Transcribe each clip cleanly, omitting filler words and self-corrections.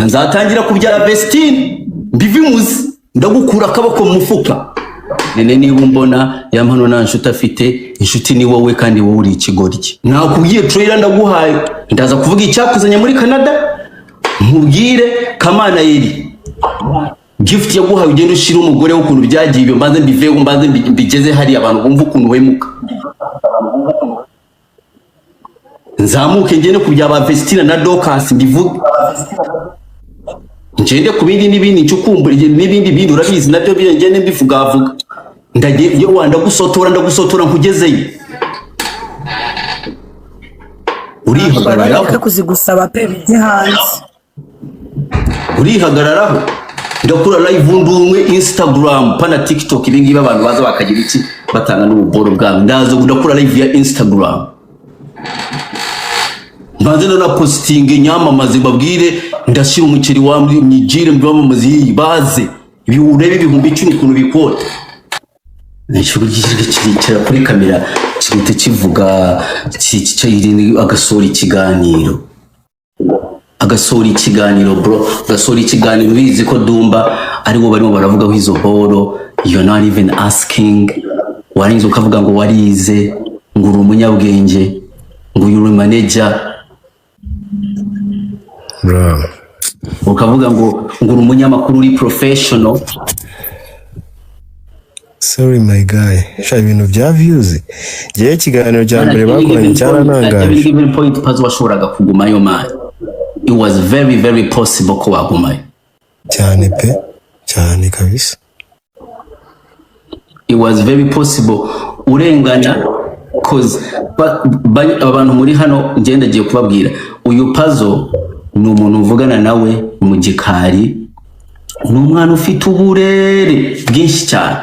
Nzatangira kubyara Vestine mbivimuzi, ndagukura akaboko mu mufuka. Nene, niba umbona ya mpano, nta nshuti afite, inshuti ni wowe, kandi wowe uri ikigoryi. Nakubwiye, trailer ndaguhaye, ndaza kuvuga icyakuzanye muri Canada, nkubwire Kamana yeri gift yaguhaye, ugende ushire umugore w'ukuntu byagiye. Ibyo mbanze mbiveho, mbanze mbigeze hariya abantu bumva ukuntu uhemuka, nzamuke ngende ku bya ba Vestina na Dorcas mbivuge, ngende ku bindi n'ibindi ncukumbure n'ibindi bindi, urabizi nabyo byo ngende mbivugavuga. Ndagiye wa, ndagusotora, ndagusotora nkugezeyo. Urihagararaho. Bareke kuzigusaba pe, bijye hanze. Urihagararaho. Ndakora live ndumwe Instagram, pana TikTok. Ibi ngibi abantu baza bakagira iki, batanga n'ububoro bwabo. Ndaza ndakora live ya Instagram, mbanze no na posting nyamamaze, mbabwire ndashyira umuceri wa myigire, mbamamaze iyi baze ibi, urebe 10,000 ukuntu bikota. Ikigo kiricara kuri kamera kigahita kivuga, agasohora ikiganiro, agasohora ikiganiro, bro, agasohora ikiganiro. Ubizi ko Dumba aribo barimo baravugaho izo boro, you're not even asking. Warangiza ukavuga ngo warize, ngo uri umunyabwenge, ngo uri manager. Bro. Ukavuga ngo uri umunyamakuru, uri professional. Sorry my guy, sha, ibintu bya views, ngewe ikiganiro cya mbere bakoranye cyarantangaje. Given point, Pazo, washoboraga kugumayo, man. It was very very possible ko wagumayo. Cyane pe, cyane kabisa. It was very possible urengana, 'cause abantu muri hano ngenda agiye kubabwira, uyu Pazo ni umuntu mvugana nawe mu gikari, ni umwana ufite uburere bwinshi cyane,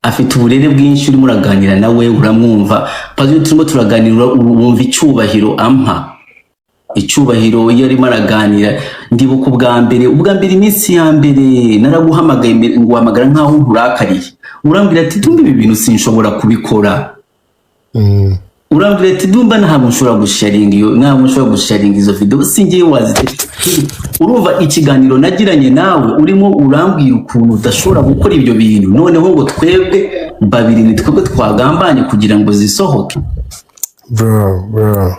afite uburere bwinshi. Urimo uraganira nawe uramwumva. Pazo, iyo turimo turaganira wumva icyubahiro ampa, icyubahiro iyo arimo araganira. Ndibuka ubwa mbere, iminsi ya mbere naraguhamagaye mbere, nguhamagara nkaho nkurakariye, urambwira ati: "Dumba, ibi bintu sinshobora kubikora." Urambwira ati: "Dumba, ntabwo nshobora gusharinga iyo, ntabwo nshobora gusharinga izo video, singiye wazite." Urumva ikiganiro nagiranye nawe, urimo urambwira ukuntu udashobora gukora ibyo bintu, noneho ngo twebwe babiri ni twebwe twagambanye kugira ngo zisohoke. Bro, bro,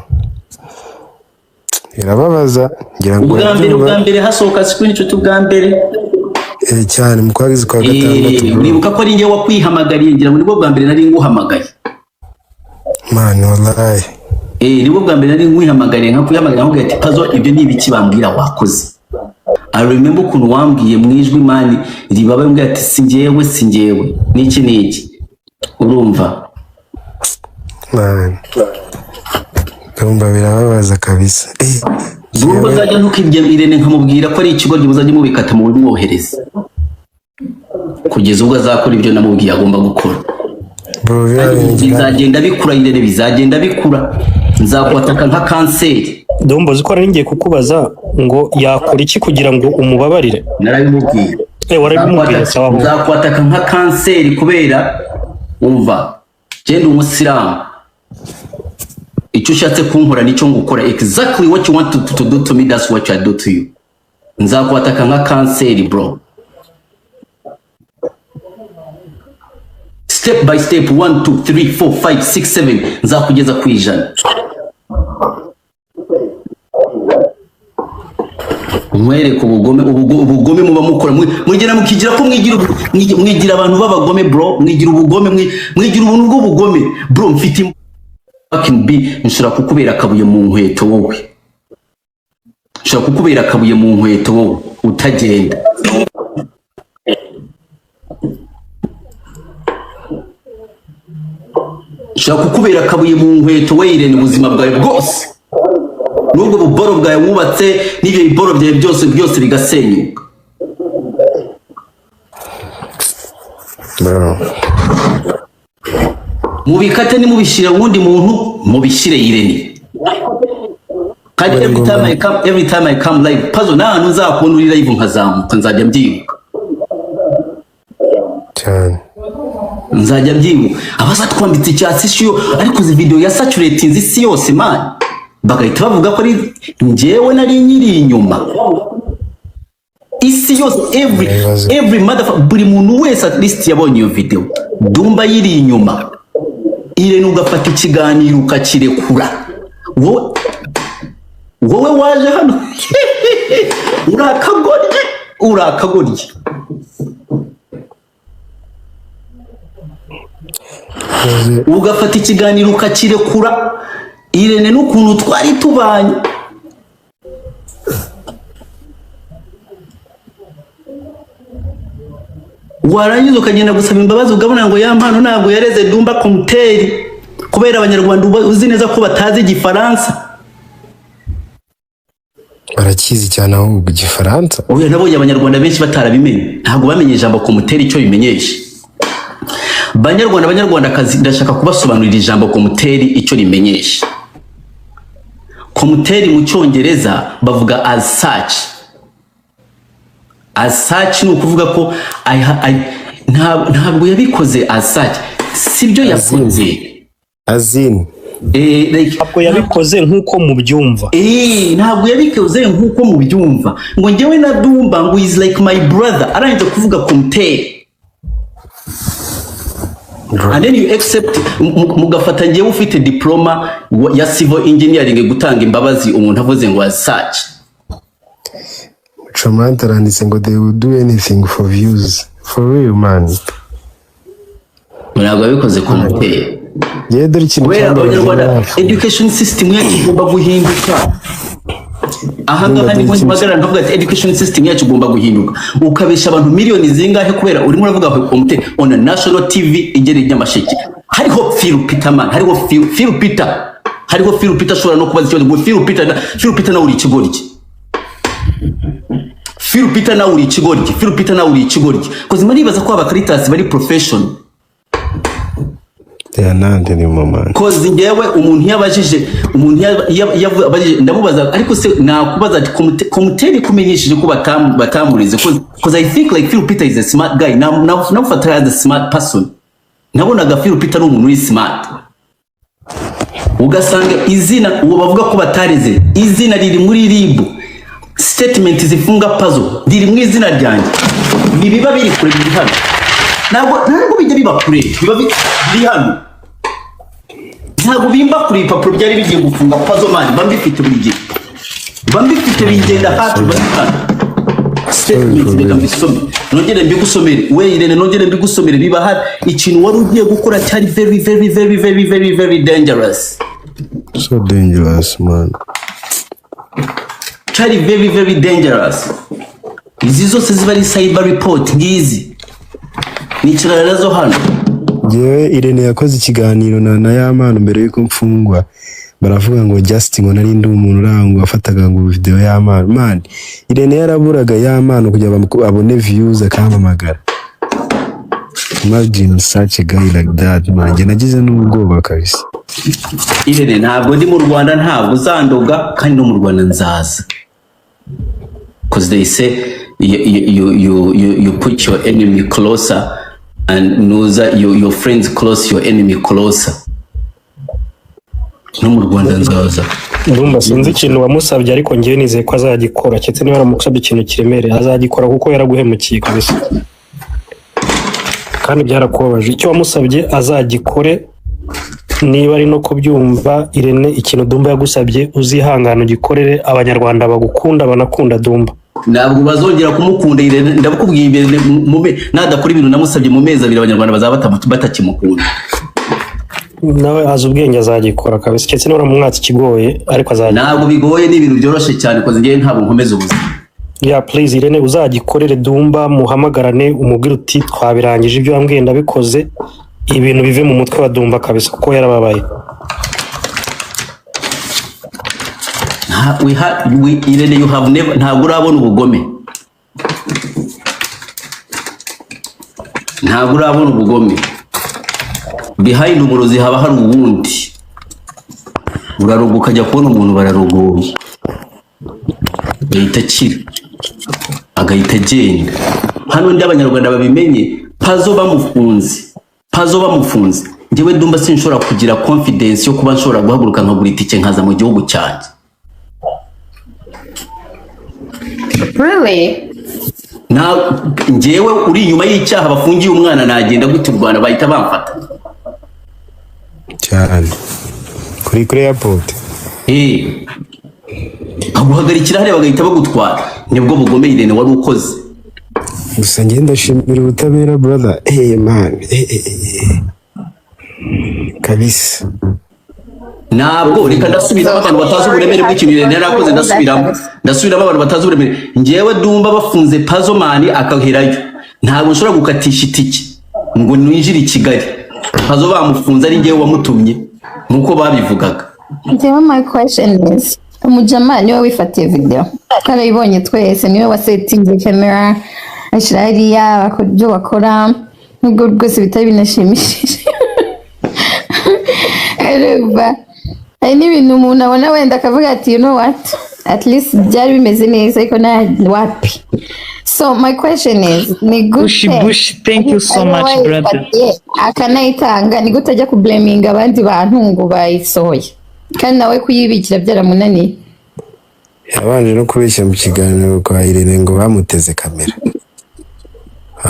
birababaza, ngira ngo Ubwa mbere, urabyumva. Ubwa mbere hasohoka screenshot ubwa mbere. Eh, cyane, mu kwezi kwa gatandatu, bro. Uribuka ko ari njye wakwihamagariye? Ngira ngo nibwo bwa mbere nari nguhamagaye. Man, wallahi. Nibwo bwa mbere nari nkwihamagariye, nkakwihamagara nkubwira ati: "Pazo, ibyo ni ibiki bambwira wakoze?" I remember ukuntu wambwiye mu ijwi, man, ribabaye, umbwira ati: "Si njyewe, si njyewe, niki niki." Urumva? Man, ndumva birababaza kabisa. Nubwo Njyewe nzajya ntukibye Irene nkamubwira ko ari ikigo, muzajya mubikata mu bimwohereza kugeza ubwo azakora ibyo namubwiye agomba gukora. Bro, biriya bintu Bizagenda bikura, Irene, bizagenda bikura, nzakwataka nka kanseri. Dumba, uzi ko nari ngiye kukubaza ngo yakora iki kugira ngo umubabarire? Narabimubwiye. Eh, warabimubwiye, sawa ahubwo. Nzakwataka nka kanseri kubera, umva, genda umusilamu, icyo ushatse kunkora nicyo ngukora. Exactly what you want to do to me, that's what I do to you. Nzakwataka nka kanseri, bro, step by step, 1 2 3 4 5 6 7, nzakugeza ku 100. Nkwereke ubugome, ubugome muba mukora. Mugera mukigira ko mwigira mwigira abantu b'abagome, bro, mwigira ubugome, mwigira ubuntu bw'ubugome, bro. Mfite fucking b nshobora kukubera akabuye mu nkweto wowe, nshobora kukubera akabuye mu nkweto wowe utagenda. Nshobora kukubera akabuye mu nkweto we Irene, ubuzima bwawe bwose n'ubwo buboro bwawe wubatse n'ibyo biboro byawe byose byose bigasenyuka. Bro. Mubikate, nimubishyire uwundi muntu, mubishyire Irene. Kandi Bari every ngombwa. time I come, every time I come live, Pazo, nta hantu nzakubona uri live nkazamuka, nzajya mbyibuka. Cyane. Nzajya mbyibuka abazatwambitse icyatsi ishiyo, ariko izi video ya saturatinze isi yose, man. Bagahita bavuga ko ari njyewe nari nyiri inyuma. Isi yose, every Ibibazo. every motherfucker, buri muntu wese at least yabonye iyo video Dumba yiri inyuma. Irene, ugafata ikiganiro ukakirekura, wowe waje hano uri akagoryi, uri akagoryi. Ugafata ikiganiro ukakirekura, Irene, n'ukuntu twari tubanye. Warangiza ukagenda gusaba imbabazi, ukabona ngo ya mpano ntabwo yareze Dumba comme tel, kubera Abanyarwanda uzi neza ko batazi Igifaransa. Barakizi cyane ahubwo Igifaransa. Oya, nabonye Abanyarwanda benshi batarabimenye, ntabwo bamenye ijambo comme tel icyo bimenyesha. Banyarwanda, Banyarwandakazi, ndashaka kubasobanurira ijambo comme tel icyo rimenyesha. Comme tel mu Cyongereza bavuga as such. As such ni ukuvuga ko ntabwo yabikoze as such, sibyo yakoze. Azini. Like, Ntabwo yabikoze nk'uko mubyumva. Ntabwo yabikoze nk'uko mubyumva, ngo njyewe na Dumba ngo is like my brother. Arangije kuvuga comme tel and then you accept, mugafata njyewe ufite diploma ya civil engineering gutanga imbabazi umuntu avuze ngo as such. Chomante aranditse ngo they will do anything for views, for real, man. Ntabwo yabikoze comme tel. Yewe, dore ikintu Kubera cyambabaje Abanyarwanda, hafi. education system yacu igomba guhinduka. Ahangaha niho mpagarara nkavuga ati education system yacu igomba guhinduka. Ukabesha abantu miliyoni zingahe kubera urimo uravuga comme tel on a national TV igera i Nyamasheke, hariho Phil Peter, man, hariho Phil Peter, hariho Phil Peter ashobora no kubaza ikibazo ngo Phil Peter, Phil Peter nawe uri ikigoryi, Phil Peter nawe uri ikigoryi, Phil Peter nawe uri ikigoryi, 'cause maribaza ko abakaritasi bari profession. They are not anymore, man. 'Cause njyewe umuntu iyo abajije, umuntu iyo abajije, ndamubaza, ariko se nakubaza ati comme tel kumenyesheje ko batamurize? 'Cause I think like Phil Peter is a smart guy. Namufata as a smart person. Nabonaga Phil Peter ari umuntu uri smart. Ugasanga izina uwo bavuga ko batareze, izina riri muri RIB, statement zifunga Pazo riri mu izina ryanjye. Ntibiba biri kure, biri hano. Ntabwo bijya biba kure, biba biri hano. Ntabwo bimba kure. Ibipapuro byari bigiye gufunga Pazo, man, mba mbifite buri gihe, mba mbifite, bingenda hafi, mba hano. Statement, reka mbisome, nongere mbigusomere we Irene, nongere mbigusomere. Biba hari ikintu wari ugiye gukora cyari very very very very very very dangerous. So dangerous, man. Cyari very very dangerous. Izi zose ziba ari cyber report, ngizi nicarana nazo hano. Njyewe Irene yakoze ikiganiro na Yamano mbere yuko mfungwa, baravuga ngo just ngo nari ndi umuntu urangwa wafataga ngo video y'Amano. Man, Irene yaraburaga Yamano kugira ngo abone views akampamagara. Imagine such a guy like that, man. Njye nagize n'ubwoba kabisa. Irene, ntabwo ndi mu Rwanda, ntabwo uzandoga, kandi no mu Rwanda nzaza, because they say you put your enemy closer and nuza your friends close, your enemy closer. No mu Rwanda nzaza. Ndumva sinzi ikintu wamusabye, ariko ngewe nizeye ko azagikora, keretse niba yaramusabye ikintu kiremereye, azagikora kuko yaraguhemukiye kabisa kandi byarakubabaje. Icyo wamusabye azagikore niba ari no kubyumva. Irene, ikintu Dumba yagusabye uzihangane ugikorere Abanyarwanda bagukunda, banakunda Dumba. Ntabwo bazongera kumukunda Irene, ndabukubwiye. Irene, nadakora ibintu namusabye mu mezi 2, Abanyarwanda bazaba batakimukunda. Nawe azi ubwenge, azagikora kabisa, keretse niba waramumwatse ikigoye, ariko azagikora. Ntabwo bigoye, ni ibintu byoroshye cyane, 'cause njyewe ntabwo nkomeza ubuzima. Yeah, please Irene, uzagikorere Dumba, muhamagarane, umubwire uti twabirangije, ibyo wambwiye ndabikoze, ibintu bive mu mutwe wa Dumba kabisa kuko yarababaye. Irene, you have never, ntabwo urabona ubugome, ntabwo urabona ubugome. Behind umurozi haba hari uwundi. Uraroga ukajya kubona umuntu bararogoye, agahita akira, agahita agenda. Hano ndi Abanyarwanda babimenye, Pazo bamufunze, Pazo bamufunze. Njyewe Dumba sinshobora kugira confidence yo kuba nshobora guhaguruka nkagura itike nkaza mu gihugu cyanjye. Really? Na njyewe uri inyuma y'icyaha bafungiye umwana, nagenda gute u Rwanda bahita bamfata? Cyane kuri airport. Baguhagarikira hariya bagahita bagutwara. Nibwo bugome Irene wari ukoze. Gusa njye ndashimira ubutabera, brother. Hey man, eh, eh, eh. Kabisa. Ntabwo, reka ndasubiramo abantu batazi uburemere bw'ikintu Irene yari akoze. Ndasubiramo abantu batazi uburemere. Njyewe Dumba bafunze Pazzo Man akaherayo, ntabwo nshobora gukatisha itike ngo ninjire i Kigali Pazzo bamufunze ari njyewe wamutumye nk'uko babivugaga. Njyewe my question is, umujama niwe wifatiye video, twarayibonye twese, niwe wasetinze camera ashyira hariya, bakora ibyo bakora, nubwo rwose bitari binashimishije. Urumva hari n'ibintu umuntu abona wenda akavuga ati, "You know what, at least byari bimeze neza," ariko nta wapi. So my question is, ni Bushi gute Bushi, thank you so ari much, wowe brother. wayifatiye akanayitanga, ni gute ajya kublaminga abandi bantu ngo bayisohoye kandi nawe kuyibikira byaramunaniye? Yabanje no kubeshya mu kiganiro kwa Irene ngo bamuteze kamera.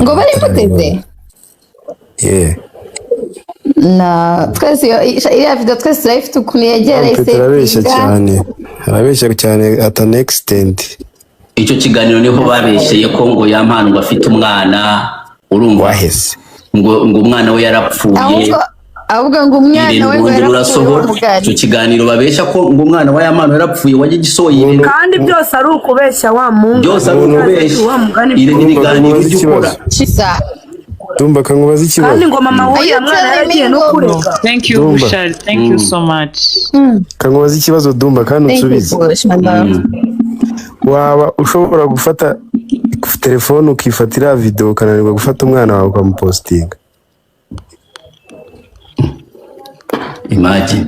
Ngo barimuteze? Yeah. Na twese iriya video twese turayifite, ukuntu yegera Petero arabeshya isetinga. cyane, arabeshya cyane at an extent. Icyo kiganiro niho babeshyeye ko ngo Yampano ngo afite umwana, urumva? Waheze. Ngo umwana we yarapfuye. Ahubwo ngo umwana Irene we ngo urongera yarapfuye. urasohora W'umugani. Icyo kiganiro babeshya ko ngo umwana wa Yampano yarapfuye, wajya gisohoye, Irene. Kandi byose ari ukubeshya wa mungu. Byose ari ukubeshya. Wa mugani. Irene, Urumva ibiganiro nkubaza ibyo ukora. ikibazo. Shisa. Dumba, kankubaza ikibazo. Kandi ngo mama w'uriya Are you mwana telling yaragiye me no ngo- kurega. Thank you, Dumba. Bushari. Thank you so much. Kankubaza ikibazo, Dumba, kandi Thank you, unsubize. Bush, my love. Waba ushobora gufata telefone ukifatira video, ukananirwa gufata umwana wawe ukamupostinga? Imagine.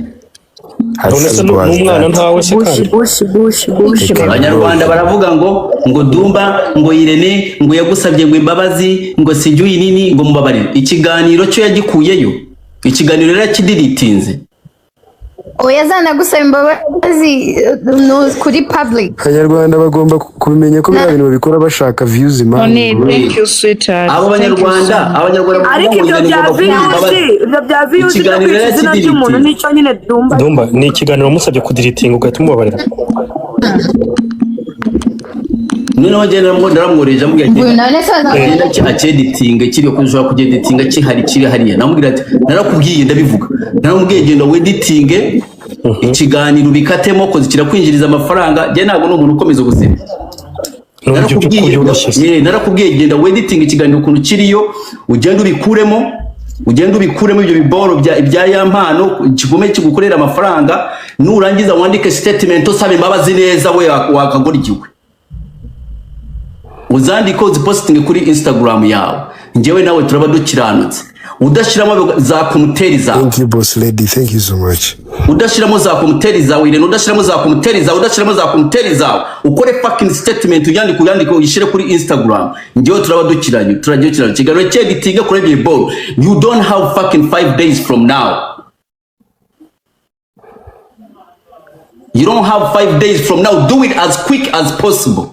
None se n'umwana ntawe se Bushi kandi? Bushi Bushi Bushi. Abanyarwanda baravuga ngo Dumba, ngo Irene ngo yagusabye ngo imbabazi, ngo sijya nini, ngo mubabarire. Ikiganiro cyo yagikuyeyo, ikiganiro rero yakidiritinze. Oya, azanagusaba imbabazi no, kuri public. Abanyarwanda bagomba kubimenya ko biriya bintu babikora bashaka views, man. Honey, thank you, sweetheart. Abo Thank you so banyarwanda, much. abanyarwanda Ariko bavuga ngo ibyo Irene bya ngomba kumuha views, imbabazi. ibyo bya views byo Ikiganiro kwica izina ry'umuntu yarakidiritinze. nicyo nyine Dumba. Dumba, ni ikiganiro wamusabye kudiritinga ugahita umubabarira? Noneho njye naramwohereje, amubwira ati Uyu nawe se genda acyeditinga kiriya, ko ushobora kucyeditinga kihari, kiri hariya. Namubwira ati narakubwiye, ndabivuga, naramubwiye genda weditinge ikiganiro ubikatemo koze kirakwinjiriza amafaranga. Njye ntabwo ni umuntu ukomeza ubuzima. N'uburyo Narakubwiye, byoroshye se. Narakubwiye genda weditinga ikiganiro ukuntu kiriyo, ugenda ubikuremo ibyo biboro bya ya mpano, kigume kigukorera amafaranga. Nurangiza wandike statement usaba imbabazi neza. We wakagoryiwe, uzandike uzipositinge kuri Instagram yawe. Njyewe nawe turaba dukiranutse. Udashyiramo za commentaire zawe. Thank you, boss lady, thank you so much. Udashyiramo za commentaire zawe, Irene, udashyiramo za commentaire zawe, udashyiramo za commentaire zawe, ukore fucking statement, uyandike uyishyire kuri Instagram. Njyewe turaba dukiranye, turagiye kiranye ikiganiro cyeditinga kuri ibyo ball. You don't have fucking 5 days from now. You don't have 5 days from now. Do it as quick as possible.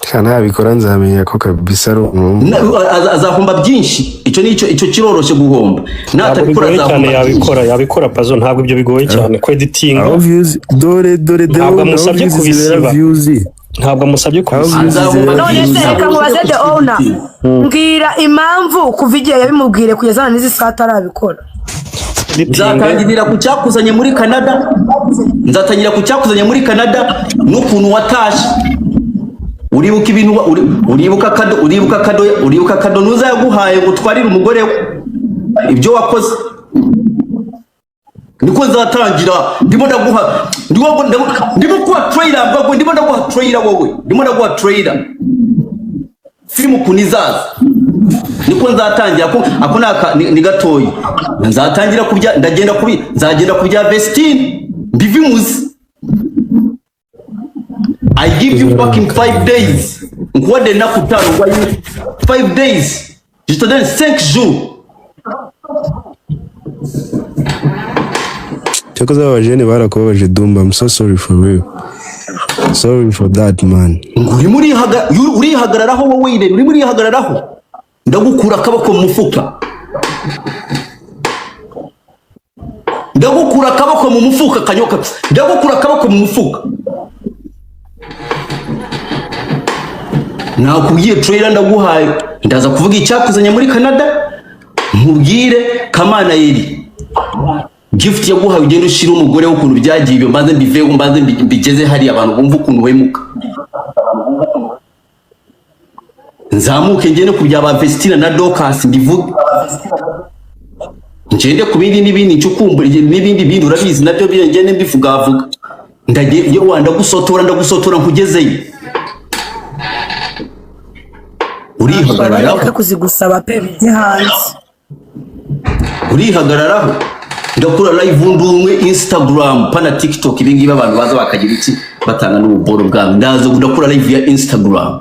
Sha, nabikora nzamenya ko kabisa ari umuntu. Azahomba byinshi. Icyo nicyo, icyo kiroroshye guhomba. Ntabwo Natabikora bigoye cyane. azahomba byinshi. Yabikora Pazo, ntabwo ibyo bigoye cyane kweditinga. Aho views, dore dore dore Ntabwo aho amusabye views zibera kubisiba. views. Ntabwo amusabye kubisiba. Azahomba None byinshi. se reka mubaze the owner, mbwira impamvu kuva igihe yabimubwire kugeza na n'izi saha atarabikora. Editinga. Nzatangirira ku cyakuzanye muri Canada, nzatangira ku cyakuzanye muri Canada n'ukuntu watashye. Uribuka ibintu uribuka kado nuza yaguhaye ngo utwarire umugore we, ibyo wakoze. Niko nzatangira. Ndimo ndaguha, ndimo kuha trailer mbagwe, ndimo ndaguha trailer wowe, ndimo ndaguha trailer filime ukuntu izaza. Niko nzatangira. Ako ni gatoya. Nzatangira kubya, ndagenda kubi, nzagenda kubya Vestine mbivimuzi. I give you fucking 5 days. Nkuwadde ennaku 5, wayi 5 days, je te donne 5 jours. Cyakoze aba bajene barakubabaje Dumba. I'm so sorry for you, sorry for that man. Ngo urimo urihagararaho wowe Irene, urimo urihagararaho, ndagukura akaboko mu mufuka, ndagukura akaboko mu mufuka kanyoka, ndagukura akaboko mu mufuka. Nakubwiye trailer ndaguhaye, ndaza kuvuga icyakuzanye muri Canada, nkubwire Kamana yeri gift yaguhaye, ugende ushire umugore w'ukuntu byagiye ibyo, mbanze mbiveho, mbanze mbigeze hariya abantu bumve ukuntu uhemuka. Nzamuke ngende ku bya ba Vestina na Dorcas mbivuge, ngende ku bindi n'ibindi ncukumbure n'ibindi bindi urabizi nabyo ngende mbivugavuga. Ndagiye wa ndagusotora, ndagusotora nkugezeyo. Urihagararaho. Bareke kuzigusaba pe, bijye hanze. Urihagararaho. Ndakura live ndumwe Instagram pana TikTok, ibi ngibi abantu baza bakagira iki batanga n'ububoro bwabo. Ndaza ndakura live ya Instagram,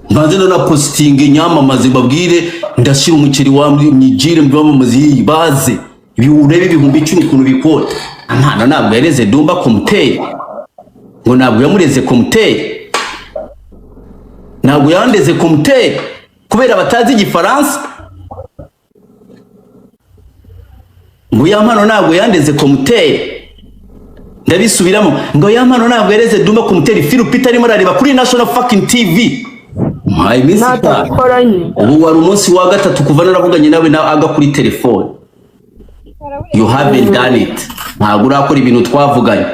mbanze no na posting nyamamaze, mbabwire ndashyira umuceri wa mwijire mbamamaze iyi baze ibi urebe 10,000 ukuntu bikota. Amana ntabwo yareze Dumba komuteri, ngo ntabwo yamureze komuteri, ntabwo yandeze komuteri kubera batazi igifaransa. Ngo ya mpano ntabwo yandeze komuteri, ndabisubiramo, ngo ya mpano ntabwo yareze Dumba komuteri. Phil Peter arimo arareba kuri National fucking TV. Mpaye iminsi itanu. Ntatabikora nyine. Ubu wari umunsi wa gatatu kuva naravuganye nawe na aga kuri telefone. You haven't done it. Ntabwo urakora ibintu twavuganye.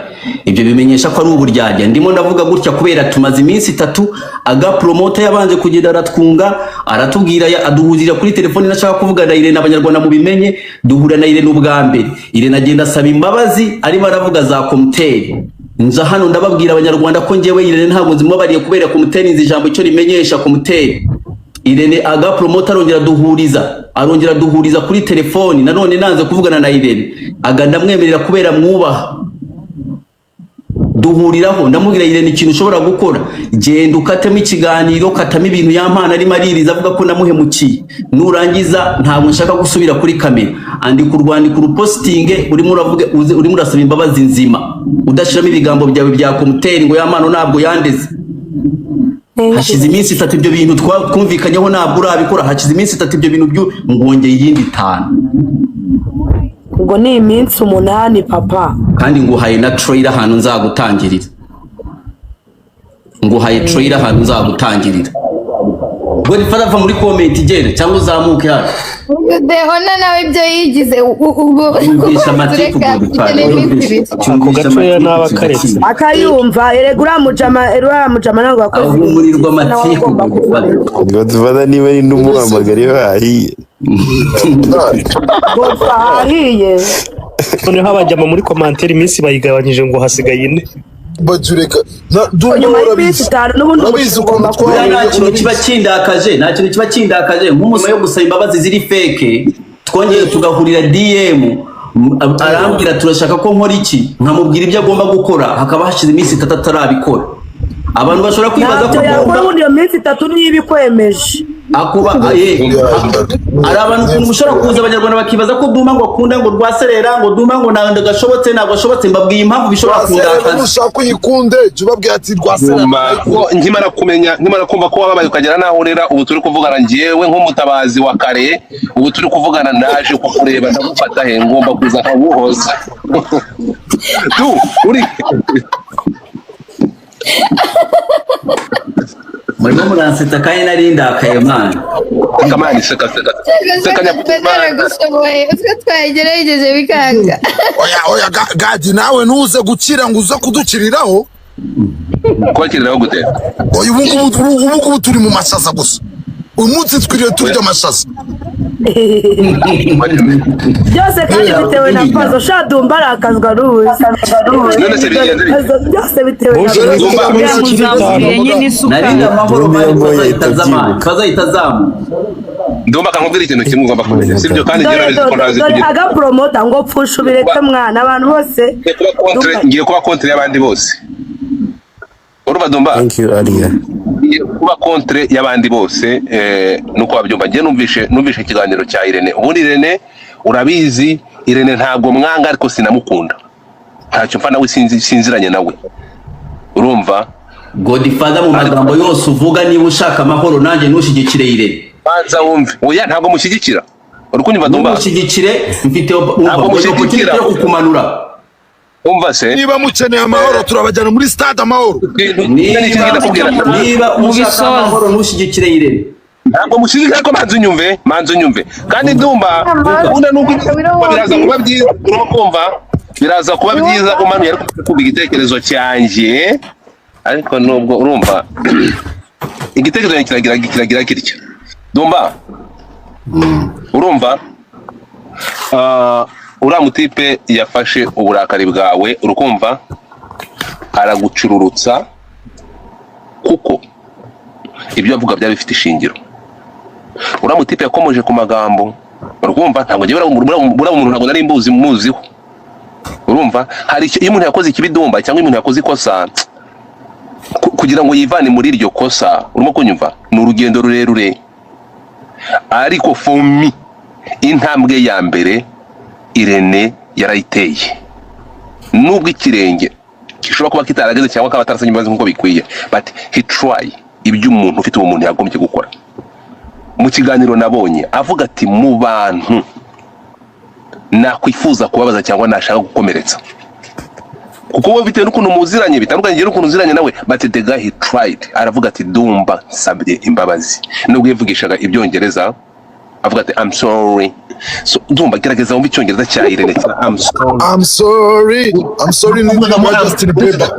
Ibyo bimenyesha ko ari uburyarya. Ndimo ndavuga gutya kubera tumaze iminsi itatu aga promoter yabanje kugenda aratwunga, aratubwira aduhurira kuri telefone nashaka kuvuga na Irene, abanyarwanda mubimenye, duhura na Irene ubwa mbere. Irene agenda asaba imbabazi arimo aravuga za komuteri. Nza hano ndababwira abanyarwanda ko njyewe Irene ntabwo nzimubabariye kubera komuteri, nzi ijambo icyo rimenyesha komuteri. Irene aga promoter arongera duhuriza, arongera duhuriza kuri telefoni, nanone nanze kuvugana na Irene. Aga ndamwemerera kubera mwubaha. Duhuriraho ndamubwira Irene ikintu ushobora gukora, genda ukatemo ikiganiro, katamo ibintu ya mpano arimo aririza avuga ko namuhemukiye, nurangiza ntabwo nshaka gusubira kuri kamera, andika urwandiko urupositinge, urimo uravuga urimo urasaba imbabazi nzima, udashiramo ibigambo byawe bya komuteri ngo ya mpano ntabwo yandeze. Hashize iminsi itatu ibyo bintu twumvikanyeho ntabwo urabikora, hashize iminsi itatu ibyo bintu byo ngongeye iyindi 5. Ubwo ni iminsi 8 papa. Kandi nguhaye na trailer ahantu nzagutangirira. Nguhaye trailer ahantu nzagutangirira. Godfather va muri comment igenda cyangwa uzamuke hano. Dehona nawe ibyo yigize ubwo Yumvisha amatiku tureka Godfather. tugene iminsi ibiri. Ako gatoya n'aba akaretse. Akayumva erega uriya mujama, uriya mujama ntabwo yakoze Aho ibintu umurirwa byiza, nawe amatiku agomba Godfather. kuburirwa. Godfather niba ari n'umuhamagara iyo hahiye. Godfather ahiye. Noneho abajyama muri commentaire iminsi bayigabanyije ngo hasigaye 4. Batureka na Dumba Nyuma y'iminsi urabizi. 5 n'ubundi Urabizi umuceri ukuntu ugomba kuba Buriya twahuye, nta kintu kiba kindakaje, nta kintu kiba kindakaje nk'umuntu yo gusaba imbabazi ziri fake, twongeye tugahurira DM, arambwira turashaka ko nkora iki, nkamubwira ibyo agomba gukora, hakaba hashize iminsi 3 atarabikora. Abantu bashobora kwibaza ko Ntabyo yakora ubundi iyo minsi 3 niyo ibikwemeje. Akuba hari abantu ukuntu mushobora kuza abanyarwanda bakibaza ko Dumba ngo akunda ngo rwaserera, ngo Dumba ngo ntabwo gashobotse, ntabwo gashobotse. Mbabwiye impamvu bishobora Rwaserera kundakaza. nushaka uyikunde jya ubabwira ati rwaserera Dumba, ko nkimara kumenya, nkimara kumva ko wababaye ukagera naho urera, ubu turi kuvugana njyewe nk'umutabazi wa kare, ubu turi kuvugana naje kukureba ndagufata he, ngomba kuza nkaguhoza. Du, uri Murimo muransetsa kandi nari ndakaye mwana. Seka mani, seka seka. Seka nyakubahwa. Nagushoboye utwo twagerageje bikanga. Oya oya Gadi nawe ntuze gukira ngo uze kudukiriraho. Kubakiriraho gute? Oya ubu ngubu turi mu mashaza gusa. Uyu munsi twiriwe turya amashaza. Byose kandi bitewe na Pazo. Sha Dumba arakazwa n'ubusa. None se bigenze bite? Byose bitewe na Bose Pazo. Dumba. Yamuzamuye nyine isukari. Narinda amahoro Dumba bari yambaye bazahita bazahita azamuka. Ndumva kankubwira ikintu kimwe ugomba kumenya, sibyo? Kandi njye Dore urabizi ko ntazi dore kugira. aga promota ngo pfusha ubireke mwana, abantu bose. Ngiye kuba contre, ngiye kuba contre y'abandi bose. Urumva Dumba? Thank you Alia. Ngiye kuba contre y'abandi bose, nuko wabyumva. Njye numvishe ikiganiro cya Irene. Ubundi Irene Urabizi, Irene ntabwo mwanga, ariko sinamukunda, ntacyo mfa nawe, sinzi, sinziranye nawe, urumva? Godfather, mu magambo yose uvuga, niba ushaka amahoro nanjye, ntushyigikire Irene. Banza wumve. Oya, ntabwo mushyigikira, uri kunyumva, Dumba? Ntumushyigikire, mfite, umva, Ntabwo mbonye opportunity mushyigikira. yo kukumanura. Umva se. Niba mukeneye amahoro, turabajyana muri Stade Amahoro. Niba niba Mu ushaka bisozi. amahoro, ntushyigikire Irene. Ntabwo mushyigikira, ariko manza unyumve, manza unyumve. Kandi Dumba, gahunda nuko biraza kuba byiza, urimo kumva, biraza kuba byiza umanuye, ariko kumva igitekerezo cyanjye. Ariko nubwo urumva igitekerezo cyanjye kiragira kitya, Dumba, urumva? Ah, uriya mutipe yafashe uburakari bwawe, urukumva, aragucururutsa, kuko ibyo avuga byaba bifite ishingiro. Uriya mutipe yakomoje ku magambo, urumva? Ntabwo njyewe uriya muntu ntabwo nari mbuzi muziho, urumva? Hari iyo umuntu yakoze ikibi, Dumba, cyangwa iyo umuntu yakoze ikosa, kugira ngo yivane muri iryo kosa, urimo kunyumva, ni urugendo rurerure. Ariko for me, intambwe ya mbere Irene yarayiteye, nubwo ikirenge gishobora kuba kitarageze cyangwa akaba atarasabye imbabazi nk'uko bikwiye, but he try ibyo umuntu ufite ubumuntu yagombye gukora. Mu kiganiro nabonye avuga ati: "Mu bantu nakwifuza kubabaza cyangwa nashaka gukomeretsa," kuko wowe bitewe n'ukuntu muziranye bitandukanye njye n'ukuntu uziranye nawe, but the guy, he tried. Aravuga ati: "Dumba, nsabye imbabazi," nubwo yavugishaga ibyongereza, avuga ati: "I'm sorry." So Dumba, gerageza wumve icyongereza cya Irene cya "I'm sorry". I'm sorry, I'm sorry, ni indirimbo ya Justin Bieber.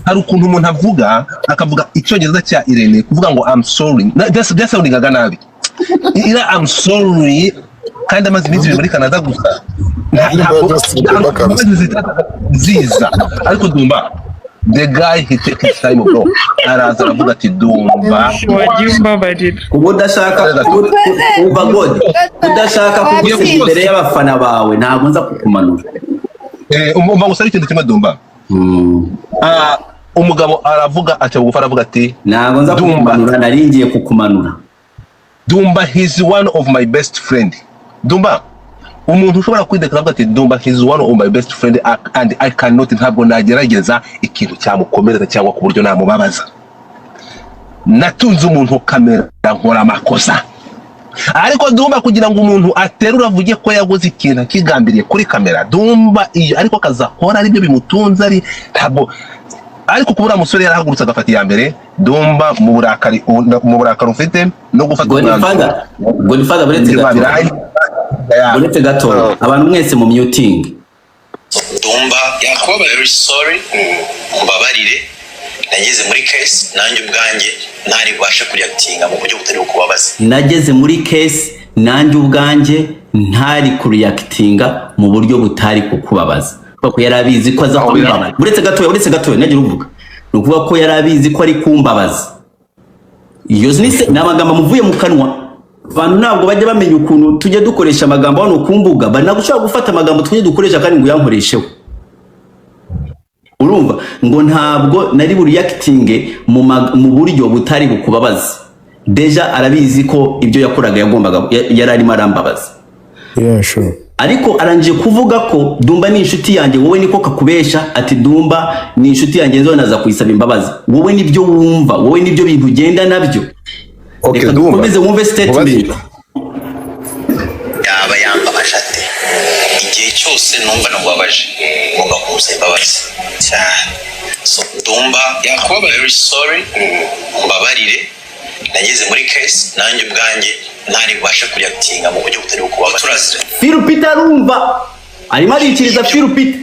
Hari ukuntu umuntu avuga, akavuga icyongereza cya Irene, kuvuga ngo "I'm sorry" byasoundingaga nabi. Ira "I'm sorry" kandi amaze iminsi 2 muri Canada gusa. Indirimbo ya Ntabwo Justin Bieber kabisa. imbabazi zitataga ziza. Ariko Dumba, the guy, he take his time, bro. Araza aravuga ati: "Dumba," Wagiye umbabarira. Kuba udashaka umva, God, udashaka kugusiga imbere y'abafana bawe, ntabwo nza kukumanura. Umva gusa, ari ikintu kimwe, Dumba. Ah, umugabo aravuga, aca bugufi, aravuga ati: Ntabwo nza "Dumba." kukumanura, nari ngiye kukumanura. Dumba, he's one of my best friend. Dumba, umuntu ushobora kwidekara avuga ati: "Dumba, he's one of my best friend and I cannot, ntabwo nagerageza ikintu cyamukomeretsa cyangwa ku buryo namubabaza. Natunze umuntu kamera, nkora amakosa." Ariko Dumba, kugira ngo umuntu aterure avuge ko yaguze ikintu akigambiriye kuri kamera, Dumba, iyo ariko akazi akora aribyo bimutunze, ari ntabwo. Ariko kuba uriya musore yarahagurutse agafata iya mbere, Dumba, mu burakari ufite no gufata Godfather, Godfather, buretse ibyo gato. Buretse gato, abantu mwese mu muting. Dumba, very sorry, mbabarire. Nageze muri case nanjye ubwanjye ntari bubashe kureactinga mu buryo butari bukubabaza. Nageze muri case nanjye ubwanjye ntari kureactinga mu buryo butari kukubabaza, kuko yari abizi ko aza kumbabaza. Uretse gatoya, uretse gatoya, nagira uvuga, ni ukuvuga ko yari abizi ko ari kumbabaza. Iyo ni amagambo amuvuye mu kanwa. Abantu ntabwo bajya bamenya ukuntu tujya dukoresha amagambo hano ku mbuga. Bari ntabwo ushobora gufata amagambo tujya dukoresha kandi ngo uyankoresheho. Urumva ngo ntabwo nari bureactinge mu buryo butari bukubabaza. Déjà arabizi ko ibyo yakoraga yagombaga yari arimo arambabaza. Yeah, sure. Ariko arangije kuvuga ko Dumba ni inshuti yanjye. Wowe niko kakubesha ati: "Dumba ni inshuti yanjye, nzonaza kuyisaba imbabazi." Wowe nibyo wumva, wowe nibyo bintu ugenda nabyo. Okay, Reka Dumba. dukomeze wumve statement. Yaba yambabaje ate? Igihe cyose numva namubabaje, ngomba kumusaba imbabazi cyane. So Dumba, very sorry, mbabarire. Nageze muri case nanjye ubwanjye ntari bubashe kureactinga mu buryo butari bukubabaza. Turaziranye. Phil Peter arumva arimo arikiriza. Phil Peter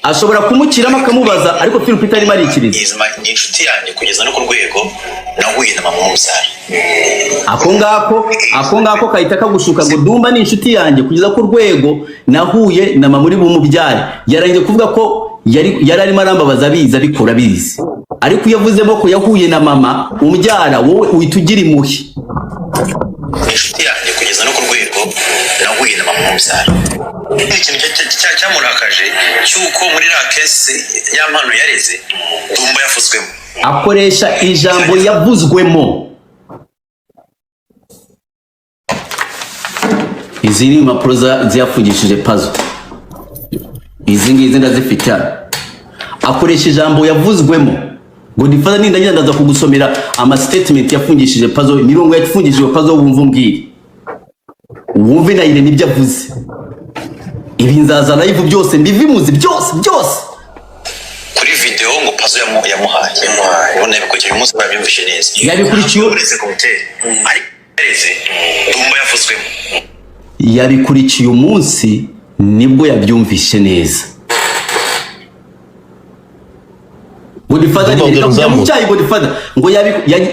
ashobora kumukiramo akamubaza, ariko Phil Peter arimo arikiriza. Ni inshuti yanjye kugeza no ku rwego nahuye na mama umubyara. Ako ngako kahita kagushuka ngo: "Dumba ni inshuti yanjye kugeza ku rwego nahuye na mama uri bumubyare." Yarangije kuvuga ko yari arimo arambabaza abizi, abikora abizi, ariko iyo avuzemo ko yahuye na mama umubyara, wowe uhita ugira impuhwe. Ni inshuti yanjye kugeza no ku rwego nahuye na mama umubyara. Ikintu cyamurakaje cy'uko muri la case ya mpano yareze Dumba yavuzwemo. Akoresha ijambo "yavuzwemo". Izi ni impapuro ziyafungishije Pazo. Izi ngizi ndazifite hano. Akoresha ijambo yavuzwemo ngo ndifata, nindagira ndaza kugusomera ama statement yafungishije Pazo, imirongo yafungishije Pazo, wumva umbwire, wumve na Irene ibyo avuze. Ibi nzaza live byose mbivimuzi byose byose. Kuri video ngo Pazo yamuhaye, ubona yabikurikiye uyu munsi, babyumvishe neza. Yabikurikiye. Uretse komuteri ariko yareze Dumba yavuzwemo. Yabikurikiye umunsi nibwo yabyumvishe neza. Godfather, Dumba, ongera kujya mu uzamuke. cyayi. Godfather ngo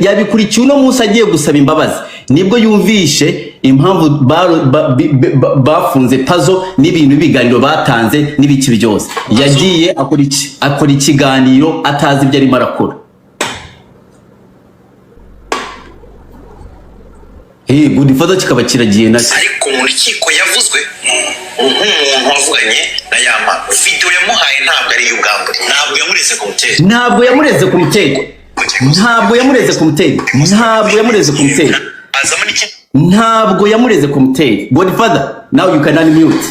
yabikurikiye uno munsi agiye gusaba imbabazi, nibwo yumvishe impamvu bafunze Pazo n'ibintu ibiganiro batanze n'ibiki byose. Yagiye akora iki? Akora ikiganiro atazi ibyo arimo arakora. Godfather kikaba kiragiye nacyo. Ariko mu rukiko yavuzwe nk'umuntu wavuganye na Yama. Video yamuhaye ntabwo ari iy'ubwambure, ntabwo yamureze komuteri. Ntabwo yamureze ku mutego, ntabwo yamureze ku mutego, ntabwo yamureze ku mutego. Azamo n'ikindi. Ntabwo yamureze ku mutego. Godfather, now you can unmute.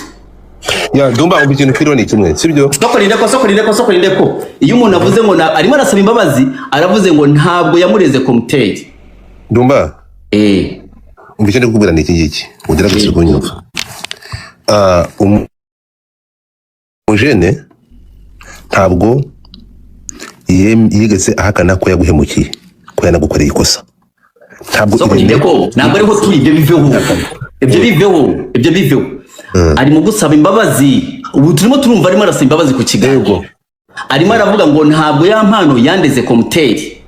Ya Dumba, umva ikintu kiriho ni kimwe, sibyo? Soko rindeko, soko rindeko, soko rindeko. Iyo umuntu avuze ngo arimo arasaba imbabazi, aravuze ngo ntabwo yamureze ku mutego. Dumba, umva icyo ndi kukubwira ni iki ngiki, ugerageze kunyumva. Ah, umujene ntabwo yigeze ahakana ko yaguhemukiye, ko yanagukoreye ikosa. Ntabwo Soko Irene- rindeko, ntabwo ariho turi. Ibyo biveho, ibyo biveho, ibyo biveho. Arimo gusaba imbabazi, ubu turimo turumva arimo arasaba imbabazi ku kiganiro. Yego. Arimo aravuga ngo ntabwo ya mpano yandeze komuteri.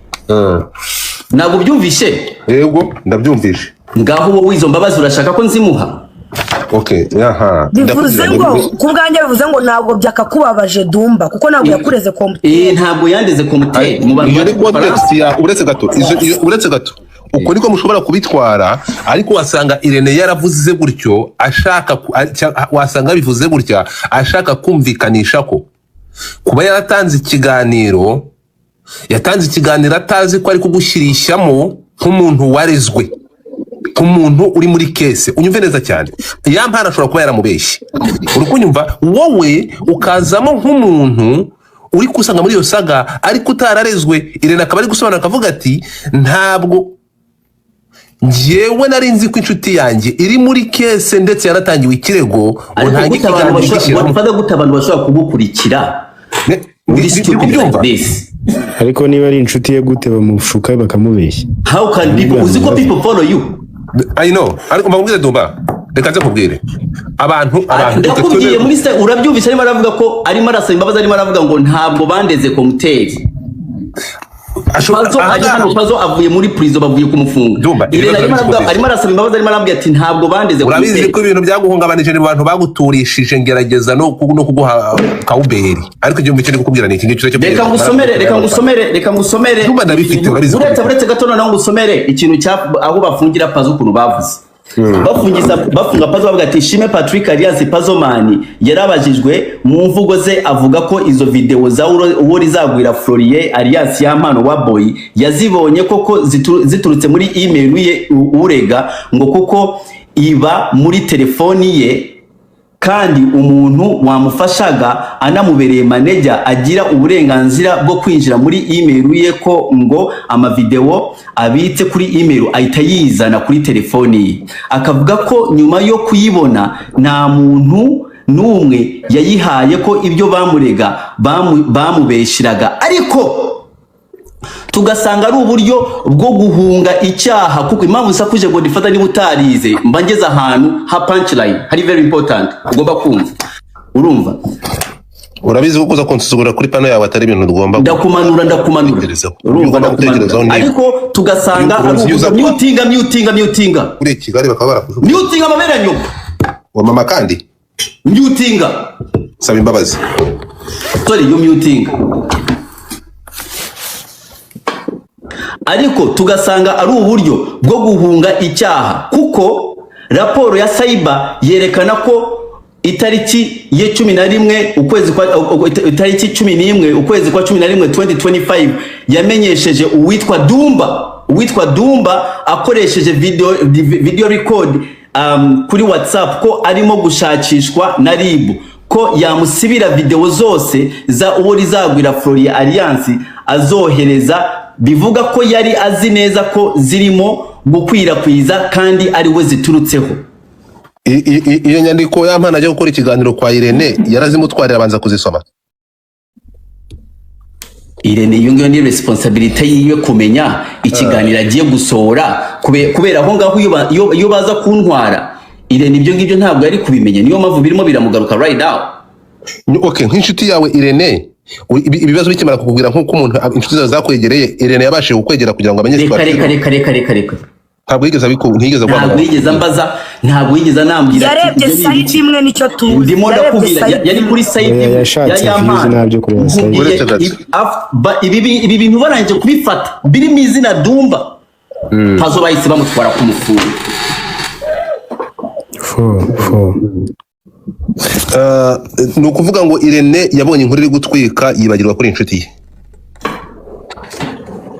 Ntabwo ubyumvishe? Yego, ndabyumvishe. Ngaho wowe izo mbabazi urashaka ko nzimuha? Okay, aha. Bivuze Ndakubwira ngo ku bwanjye bivuze ngo ntabwo byakakubabaje Dumba, kuko ntabwo yakureze kompiyuta. Ntabwo yandeze komuteri mu bantu Iyo ni bazi Ubufaransa. context ya, uretse gato, uretse gato, uko niko mushobora kubitwara, ariko wasanga Irene yaravuze gutyo ashaka wasanga bivuze gutya ashaka kumvikanisha ko kuba yaratanze ikiganiro, yatanze ikiganiro atazi ko ari kugushyirishamo nk'umuntu warezwe, nk'umuntu uri muri case. Unyumve neza cyane, ya mpano ashobora kuba yaramubeshye, uri kunyumva? Wowe ukazamo nk'umuntu uri kusanga muri iyo saga ariko utararezwe. Irene akaba ari gusobanura akavuga ati ntabwo njyewe nari nzi ko inshuti yanjye iri muri case ndetse yaratangiwe ikirego, ngo Ariko ntange gute abantu ikiganiro bashobora gishyiramo. Godfather, gute abantu bashobora kugukurikira muri stupid like Kubyumva? this? Ariko niba ari inshuti ye, gute bamushuka bakamubeshya? How can people, uzi ko people follow you? I know, ariko mbabwire Dumba, reka nze nkubwire abantu Ndakubwiye muri se urabyumvise, arimo aravuga ko arimo arasaba imbabazi, arimo aravuga ngo ntabwo bandeze komuteri. Pazo ari hano, Pazo avuye muri prison, bavuye kumufunga. Dumba, Irene ibibazo arimo aravuga, urabizi. arimo arasaba imbabazi, arimo arabwira ati ntabwo bandeze Urabizi komuteri. ko ibintu byaguhungabanije ni bantu baguturishije, ngerageza no kuguha kawuberi, ariko igihumbi cyo kukubwira ni iki ngiki cyo. Reka ngusomere, reka ngusomere, reka ngusomere. Dumba, ndabifite, urabizi ko Uretse, uretse gato, noneho ngusomere ikintu cya aho bafungira Pazo, ukuntu bavuze bafungiza, bafunga Pazo bavuga ati Shime Patrick alias Pazomani yarabajijwe mu mvugo ze avuga ko izo video za uwo rizagwira Florie alias Yampano wa Boy yazibonye koko ziturutse muri email ye urega, ngo kuko iba muri telefoni ye, kandi umuntu wamufashaga anamubereye manager agira uburenganzira bwo kwinjira muri email ye, ko ngo amavideo abitse kuri email ahita yizana kuri telefoni ye. Akavuga ko nyuma yo kuyibona nta muntu n'umwe yayihaye, ko ibyo bamurega bamubeshiraga, ariko tugasanga ari uburyo bwo guhunga icyaha. Kuko impamvu usakuje ngo ndifata, niba utarize mba ngeze ahantu ha punchline hari very important ugomba kumva, urumva? Urabizi ko kuza kunsuzugura kuri pano yawe atari ibintu tugomba Ndakumanura, ndakumanura. gutekerezaho. Urumva? Ugomba gutekerezaho Ndakumanura, niba ariko tugasanga ari Uzi uza uburyo mutinga, mutinga, mutinga. Kuri Kigali bakaba barakujugunya. Mutinga amabere ya nyoko. Wa mama kandi. Mutinga. Saba imbabazi. Sorry, you mutinga. Ariko tugasanga ari uburyo bwo guhunga icyaha, kuko raporo ya cyber yerekana ko itariki ye 11 ukwezi kwa itariki 11 ukwezi kwa 11 2025 yamenyesheje uwitwa Dumba, uwitwa Dumba akoresheje video record. kuri WhatsApp ko arimo gushakishwa na RIB, ko yamusibira video zose za uwo rizagwira Floria Alliance azohereza, bivuga ko yari azi neza ko zirimo gukwirakwiza kandi ari we ziturutseho. Iyo nyandiko Yampano ajya gukora ikiganiro kwa Irene, yarazimutwarira abanza kuzisoma? Irene, iyo ngiyo ni responsibility yiwe kumenya ikiganiro agiye gusohora. Kubera aho ngaho iyo baza kuntwara Irene, ibyo ngibyo ntabwo yari kubimenya. Niyo mpamvu birimo biramugaruka right now. Okay, nk'inshuti yawe Irene, ibibazo bikimara kukubwira, nk'uko umuntu inshuti zawe zakwegereye, Irene yabashije kukwegera kugira ngo amenye Reka, reka, situation? Reka, reka, reka, reka. Ntabwo yigeze ntiyigeze Ntabwo aguhamagara? yigeze ambaza, ntabwo yigeze anambwira ati, Yarebye "Ibyo ni side ibiki?" imwe, nicyo tuzi. Ndimo Yarebye ndakubwira side yari kuri side Oya, imwe yashatse ya views, Yampano. ntabyo kureba side. Nkubwiye Uretse gato. ibi bintu barangije kubifata birimo izina Dumba, Pazo bahise bamutwara kumufunga. Fo fo. Ni ukuvuga ngo Irene yabonye inkuru iri gutwika, yibagirwa kuri inshuti ye.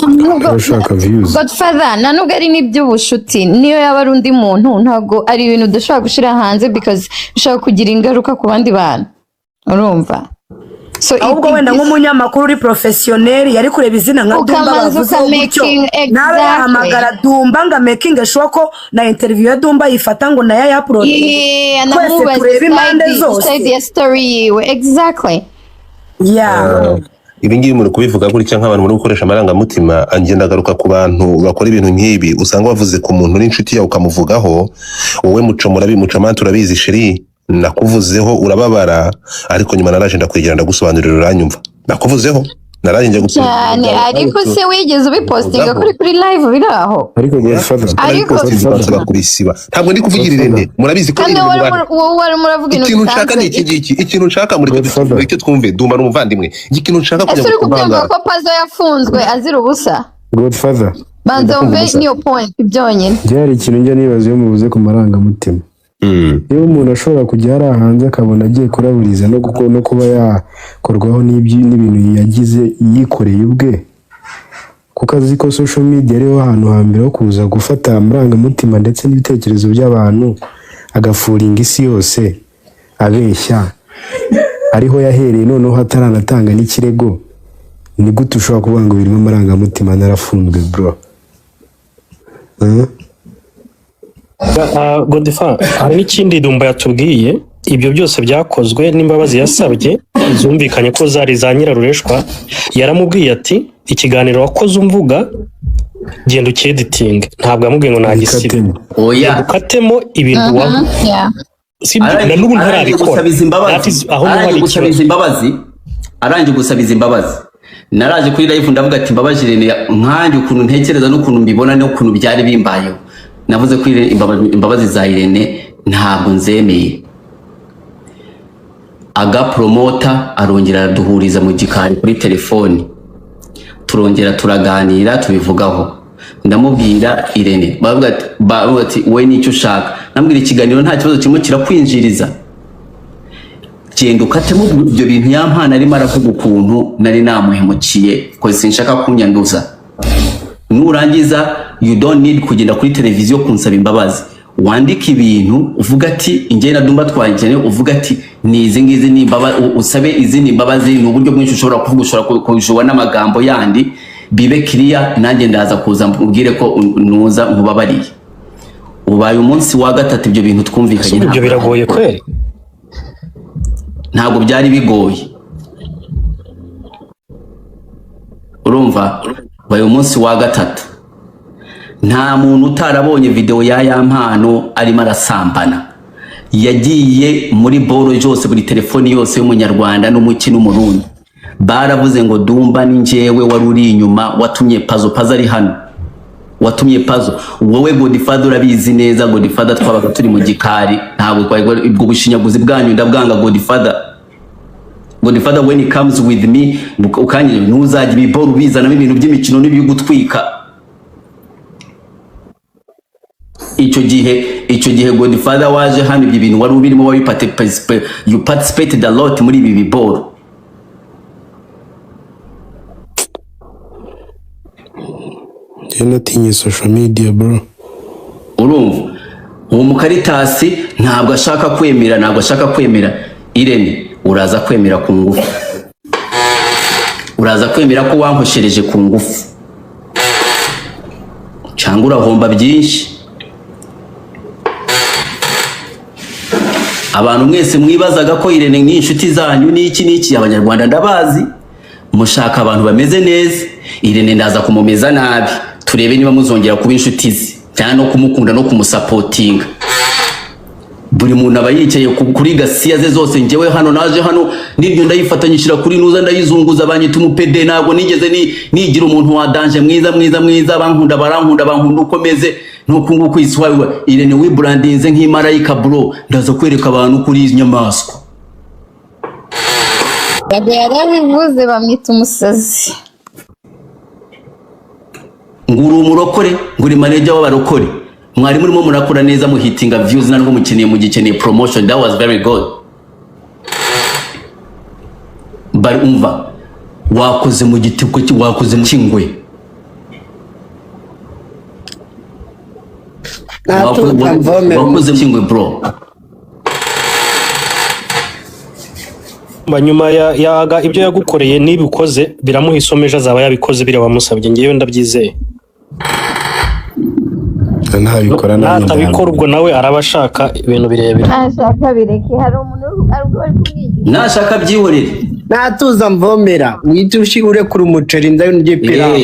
Nubwo Ushaka views. Godfather, nta nubwo ari n'iby'ubushuti, niyo yaba ari undi muntu, ntabwo ari ibintu udashobora gushyira hanze because bishobora kugira ingaruka ku bandi bantu, urumva? So Ahubwo wenda nk'umunyamakuru uri professionnel yari kureba izina nka Dumba Ukamanza bavuzeho gutyo, uka-making- nawe yahamagara Dumba ngo amakinge sure ko na interview ya Dumba yifata ngo nayo ayauploadinge, Yeah, twese anamubaza turebe impande zose. Side ya story yiwe, exactly. Yeah. Ibi ngibi muri kubivuga gutya nk'abantu muri gukoresha amarangamutima. Ngenda agaruka ku bantu bakora ibintu nk'ibi, usanga bavuze ku muntu n'inshuti yawe ukamuvugaho. Wowe Muco, murabi Mucomante, urabizi chéri, nakuvuzeho urababara, ariko nyuma naraje ndakwegera ndagusobanurira, uranyumva. Nakuvuzeho, naraje njya gusobanurira. Cyane, ariko se wigeze ubipostinga kuri live biri aho? Ariko Godfather, Ariko- Godfather, kubisiba ntabwo ndi kuvugira Irene, murabizi ko Kandi Irene wowe mu bantu wowe warimo uravuga ibintu Ikintu nshaka ni bisanzwe. iki ngiki, ikintu nshaka, mureke Godfather. mureke twumve Dumba ni umuvandimwe. Ikintu nshaka Ese kugira uri ngo kubyumva tuvangara ko Pazo yafunzwe azira ubusa? Godfather, Banza wumve ubusa. niyo point byonyine. Njye hari ikintu njya nibaza iyo muvuze ku marangamutima. Niba umuntu ashobora kujya hariya hanze akabona agiye kuraburiza no kuba yakorwaho n'ibintu yagize yikoreye ubwe, kuko azi ko social media ariho hantu hambere ho kuza gufata amarangamutima ndetse n'ibitekerezo by'abantu, agafuringa isi yose abeshya, ariho yahereye noneho ataranatanga n'ikirego, ni gute ushobora kuvuga ngo birimo amarangamutima narafunzwe, bro? Huh? Godfather, hari n'ikindi Dumba yatubwiye. Ibyo byose byakozwe n'imbabazi yasabye zumvikanye ko zari za nyirarureshwa. Yaramubwiye ati: "Ikiganiro wakoze umvuga, genda ucyeditinge." Ntabwo yamubwiye ngo nagisibe. Ikatemo. Oya. Ukatemo ibintu wavuze. Sibyo, na n'ubu Arangije ntarabikora. gusabiza imbabazi. That is aho niho Arangije hari gusabiza ikibazo. imbabazi, arangije gusabiza imbabazi, naraje kuri live ndavuga ati: "Mbabazi Irene, nkanjye ukuntu ntekereza n'ukuntu mbibona n'ukuntu byari bimbayeho." Navuze ko Irene, imbabazi za Irene ntabwo nzemeye. Aga promoter arongera araduhuriza mu gikari kuri telefoni, turongera turaganira, tubivugaho. Ndamubwira Irene, bavuga ati: "Wowe nicyo ushaka?" Nambwira: "Ikiganiro nta kibazo kirimo kirakwinjiriza, genda ukatemo ibyo bintu Yampano arimo aravuga ukuntu nari namuhemukiye, ko sinshaka kunyanduza. Nurangiza, you don't need kugenda kuri televiziyo kunsaba imbabazi. Wandike ibintu uvuga ati injye na Dumba twangene, uvuga ati ni izi ngizi ni usabe izindi imbabazi. Ni uburyo bwinshi ushobora kuvuga, ushobora kujuba n'amagambo yandi, bibe clear. Nanjye ndaza kuza mbwire ko nuza nkubabariye." Ubaye umunsi wa gatatu ibyo bintu twumvikanye. Ibyo Ntabwo biragoye kweri. Ntabwo byari bigoye, urumva? Ubaye umunsi wa gatatu, nta muntu utarabonye video ya Yampano arimo arasambana. Yagiye muri boro yose, buri telefoni yose y'umunyarwanda n'umuki n'umurundi. Baravuze ngo Dumba ni njyewe wari uri inyuma watumye Pazo. Pazo ari hano, watumye Pazo. Wowe Godfather urabizi neza. Godfather, twabaga turi mu gikari, ntabwo twari ubwo bushinyaguzi bwanyu, ndabwanga Godfather. Godfather, when it comes with me, ukanye ntuzajya ibiboro ubizanamo ibintu by'imikino n'ibyo gutwika. Icyo gihe Godfather waje hano, ibyo bintu wari ubirimo, wari you participated a lot muri ibi biboro. Njye natinye social media, bro. Urumva wowe Uwo mukaritasi ntabwo ashaka kwemera, ntabwo ashaka kwemera. Irene, uraza kwemera ku ngufu, uraza kwemera ko wankoshereje ku ngufu, cyangwa urahomba byinshi. Abantu mwese mwibazaga ko Irene ni inshuti zanyu n'iki n'iki, abanyarwanda ndabazi, mushaka abantu bameze neza. Irene ndaza kumumeza nabi, turebe niba muzongera kuba inshuti ze cyangwa no kumukunda no kumusapotinga. Buri muntu aba yicaye kuri gasiya ze zose. Njyewe hano naje hano n'ibyo ndayifatanyishira kuri nuza ndayizunguza, banyita umupede. Ntabwo nigeze nigira umuntu wa danger mwiza mwiza mwiza. Bankunda, barankunda, bankunda uko meze nuko nguko iswawe. Irene wibrandinze nk'imarayika bro, ndaza kwereka abantu kuri izi nyamaswa. Yago yarabivuze, bamwita umusazi. Ngo uri umurokore, ngo uri manager w'abarokore. Mwari murimo murakora neza, muhitinga views, ntabwo mukeneye, mugikeneye promotion. That was very good, but umva, wakoze mu gitiko, wakoze mu kingwe. Natuka mvomera. Wakoze mu kingwe bro. Mba nyuma ya yaga ibyo yagukoreye nibikoze biramuha isomo, ejo azaba yabikoze biriya wamusabye, ngewe ndabyizeye. Ntabikora nanjye. Natabikora ubwo nawe araba ashaka ibintu birebire. Nashaka bireke, hari umuntu bari kumwigisha. Nashaka byihorere. Natuza mvomera, wihita urekura umuceri ndayo ndye pirawu.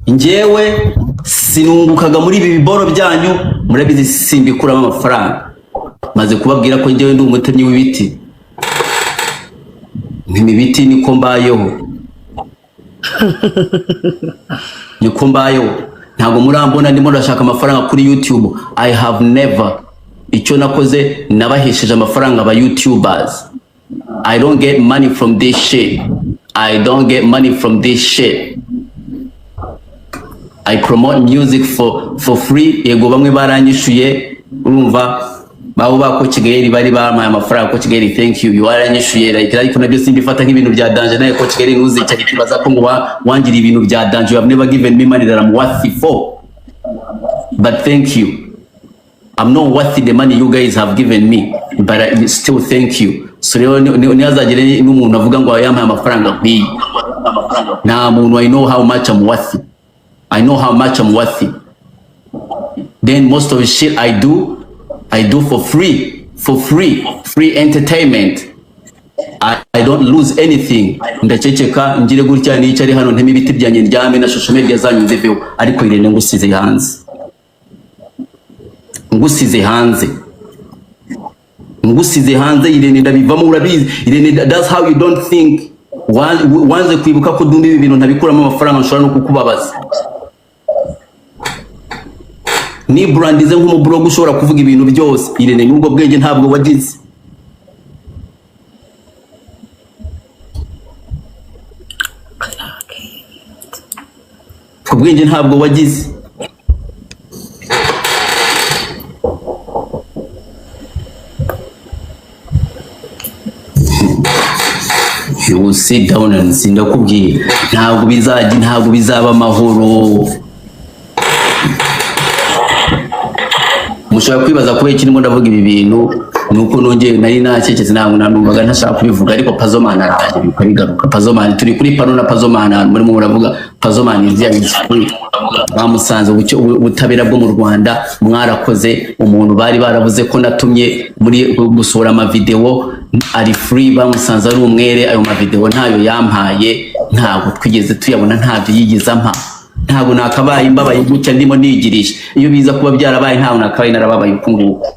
Njyewe sinungukaga muri ibi biboro byanyu, murabizi simbikuramo amafaranga. Maze kubabwira ko njyewe ndi umutemyi w'ibiti, ntema ibiti, niko mbayeho, niko mbayeho. Ntabwo murambona ndimo ndashaka amafaranga kuri YouTube. I have never. Icyo nakoze, nabahesheje amafaranga aba YouTubers. I don't get money from this shit. I don't get money from this shit. I promote music for free. Yego bamwe baranyishuye, urumva babo ba ko Kigali bari bampaye amafaranga. Ko Kigali, thank you, waranyishuye like, ariko nabyo simbifata nk'ibintu bya danger. Nawe ko Kigali ntuzicare kibaza ko ngo wangiriye ibintu bya danger. You have never given me money that I'm worth for, but thank you. I'm not worth the money you guys have given me, but I still thank you. So rero ntihazagire n'umuntu avuga ngo yampaye amafaranga nk'iyi. Nta muntu. I know how much I'm worth. I know how much I'm worth. Then most of the shit I do, I do for free, for free, free entertainment. I don't lose anything. Ndaceceka ngire gutya, nicare hano nteme ibiti byanjye, ndyame na social media zanyu nziveho. Ariko Irene, ngusize hanze, ngusize hanze, ngusize hanze. Irene, ndabivamo urabizi. Irene, that's how you don't think. Wanze kwibuka ko dumba ibi bintu ntabikuramo amafaranga, nshobora no kukubabaza. Nibrandize nk'umublog ushobora kuvuga ibintu byose. Irene, n'ubwo bwenge ntabwo wagize. Ubwo bwenge ntabwo wagize. You will sit down and see. Ndakubwiye, ntabwo bizajya, ntabwo bizaba amahoro. Mushobora kwibaza kubera iki ndimo ndavuga ibi bintu, nuko nongeye nari nakeketse, ntabwo nanumvaga ntashaka kubivuga, ariko Pazomana araje bikabigaruka. Pazomana, turi kuri pano na Pazomana, ahantu murimo muravuga Pazomana is free. Bamusanze ubutabera bwo mu Rwanda mwarakoze. Umuntu bari baravuze ko natumye muri gusohora amavideo ari free, bamusanze ari umwere. Ayo mavideo ntayo yampaye, ntabwo twigeze tuyabona, ntabyo yigeze ampa. Ntabwo nakabaye mbabaye gutya ndimo nigirisha. Iyo biza kuba byarabaye, ntabwo nakabaye narababaye uku nguku.